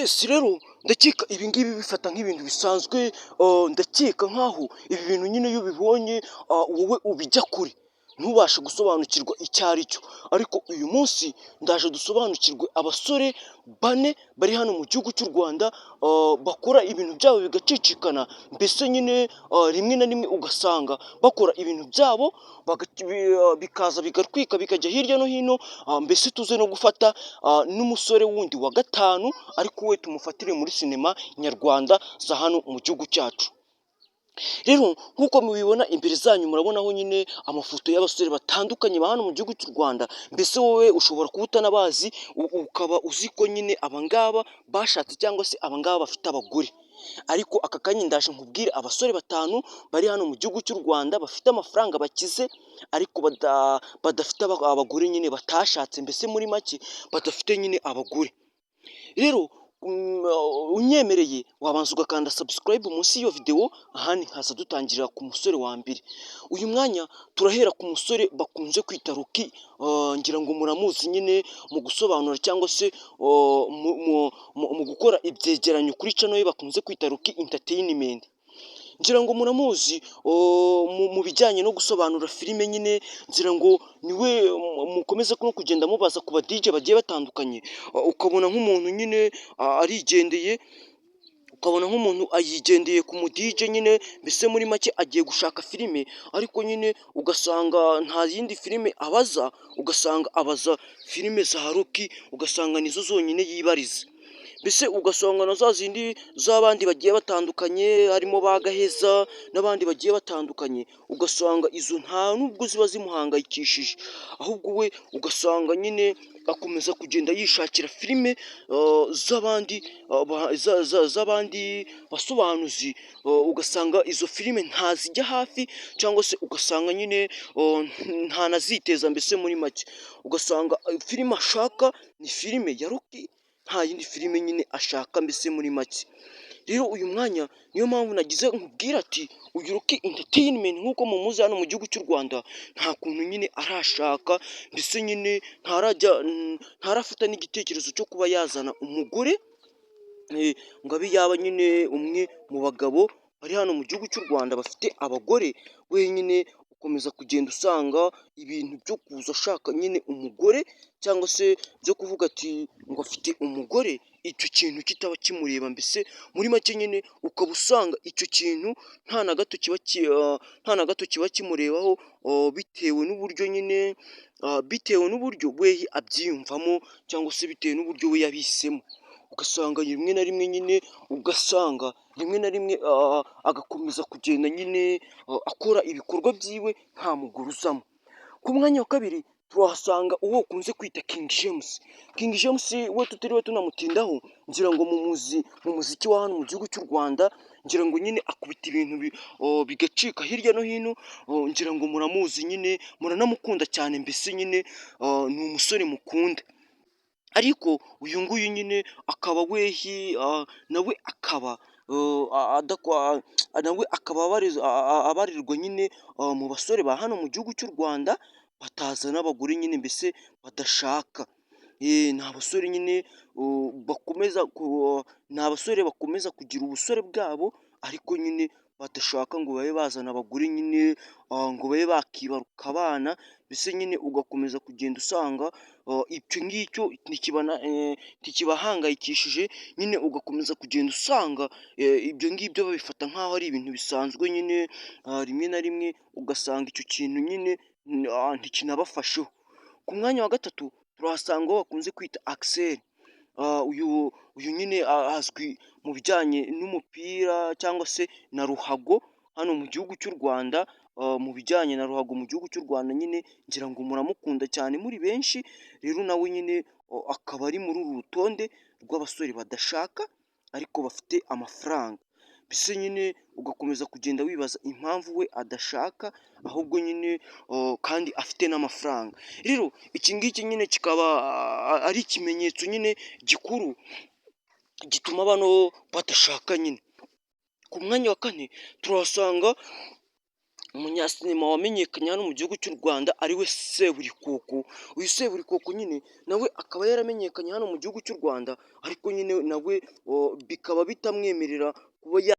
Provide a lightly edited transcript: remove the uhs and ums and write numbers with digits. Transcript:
Yes, rero ndakeka ibi ngibi bifata nk'ibintu bisanzwe. Ndakeka nk'aho ibi bintu nyine iyo ubibonye, wowe ubijya kure, ntubashe gusobanukirwa icyo ari cyo. Ariko uyu munsi ndaje dusobanukirwe abasore bane bari hano mu gihugu cy'u Rwanda, bakora ibintu byabo bigacicikana. Mbese nyine rimwe na rimwe ugasanga bakora ibintu byabo bikaza bigatwika, bikajya hirya no hino. Mbese tuze no gufata n'umusore wundi wa gatanu, ariko we tumufatire muri sinema nyarwanda za hano mu gihugu cyacu. Rero nk'uko mubibona imbere zanyu, murabonaho nyine amafoto y'abasore batandukanye ba hano mu gihugu cy'u Rwanda. Mbese wowe ushobora kuba utanabazi, ukaba uzi ko nyine abangaba bashatse cyangwa se abangaba bafite abagore. Ariko aka kanya ndaje nkubwire abasore batanu bari hano mu gihugu cy'u Rwanda bafite amafaranga, bakize, ariko badafite abagore nyine, batashatse, mbese muri make badafite nyine abagore. Rero unyemereye wabanza ugakanda subscribe munsi y'iyo videwo, ahandi nkaza dutangirira ku musore wa mbere. Uyu mwanya turahera ku musore bakunze kwita Rocky. Ngira ngo muramuzi nyine mu gusobanura cyangwa se mu gukora ibyegeranyo kuri channel ye bakunze kwita Rocky Entertainment. Ngira ngo muramuzi mu bijyanye no gusobanura filime nyine, ngira ngo niwe mukomeza no kugenda mubaza ku ba DJ bagiye batandukanye, ukabona nk'umuntu nyine arigendeye, ukabona nk'umuntu ayigendeye ku mu DJ nyine, mbese muri make agiye gushaka filime, ariko nyine ugasanga nta yindi filime abaza, ugasanga abaza filime za Rocky, ugasanga nizo zonyine yibariza. Mbese ugasanga na za zindi z'abandi bagiye batandukanye, harimo ba Gaheza n'abandi bagiye batandukanye, ugasanga izo nta nubwo ziba zimuhangayikishije, ahubwo we ugasanga nyine akomeza kugenda yishakira filime z'abandi basobanuzi, ugasanga izo filime ntazijya hafi cyangwa se ugasanga nyine ntanaziteza. Mbese muri make ugasanga filime ashaka ni filime ya Rocky, nta yindi filime nyine ashaka mbese muri make. Rero uyu mwanya niyo mpamvu nagize nkubwira ati uyu Rocky Entertainment, nk'uko mumuzi hano mu gihugu cy'u Rwanda, nta kuntu nyine arashaka, mbese nyine ntarajya, ntarafata n'igitekerezo cyo kuba yazana umugore ngo abe yaba nyine umwe mu bagabo bari hano mu gihugu cy'u Rwanda bafite abagore. Wenyine ukomeza kugenda usanga ibintu byo kuza ashaka nyine umugore cyangwa se byo kuvuga ati ngo afite umugore, icyo kintu kitaba kimureba. Mbese muri make nyine ukaba usanga icyo kintu nta na gato kiba kimurebaho, bitewe n'uburyo nyine, bitewe n'uburyo we abyiyumvamo cyangwa se bitewe n'uburyo we yabihisemo. Ugasanga rimwe na rimwe nyine, ugasanga rimwe na rimwe agakomeza kugenda nyine akora ibikorwa byiwe nta mugore uzamo. Ku mwanya wa kabiri turahasanga uwo ukunze kwita King James. King James we tutiriwe tunamutindaho, ngira ngo mumuzi mu muziki wa hano mu gihugu cy'u Rwanda. Ngira ngo nyine akubita ibintu bigacika hirya no hino. Ngira ngo muramuzi nyine, muranamukunda cyane, mbese nyine ni umusore mukunda. Ariko uyu nguyu nyine akaba wehi nawe akaba nawe akaba abarirwa nyine mu basore ba hano mu gihugu cy'u Rwanda batazana abagore nyine, mbese badashaka. Ni abasore nyine bakomeza, ni abasore bakomeza kugira ubusore bwabo, ariko nyine badashaka ngo babe bazana abagore nyine, ngo babe bakibaruka abana. Mbese nyine ugakomeza kugenda usanga icyo ngicyo ntikibahangayikishije nyine, ugakomeza kugenda usanga ibyo ngibyo babifata nk'aho ari ibintu bisanzwe nyine. Rimwe na rimwe ugasanga icyo kintu nyine ntikinabafasheho. Ku mwanya wa gatatu turahasanga uwo bakunze kwita Axel. Uyu nyine azwi mu bijyanye n'umupira cyangwa se na ruhago hano mu gihugu cy'u Rwanda. Mu bijyanye na ruhago mu gihugu cy'u Rwanda nyine ngira ngo muramukunda cyane muri benshi. Rero nawe nyine akaba ari muri uru rutonde rw'abasore badashaka ariko bafite amafaranga. Mbese nyine ugakomeza kugenda wibaza impamvu we adashaka ahubwo nyine kandi afite n'amafaranga. Rero iki ngiki nyine kikaba ari ikimenyetso nyine gikuru gituma bano badashaka nyine. Ku mwanya wa kane turahasanga Umunyasinema wamenyekanye hano mu gihugu cy'u Rwanda, ariwe Seburikoko. Uyu Seburikoko nyine nawe akaba yaramenyekanye hano mu gihugu cy'u Rwanda, ariko nyine nawe bikaba bitamwemerera kuba.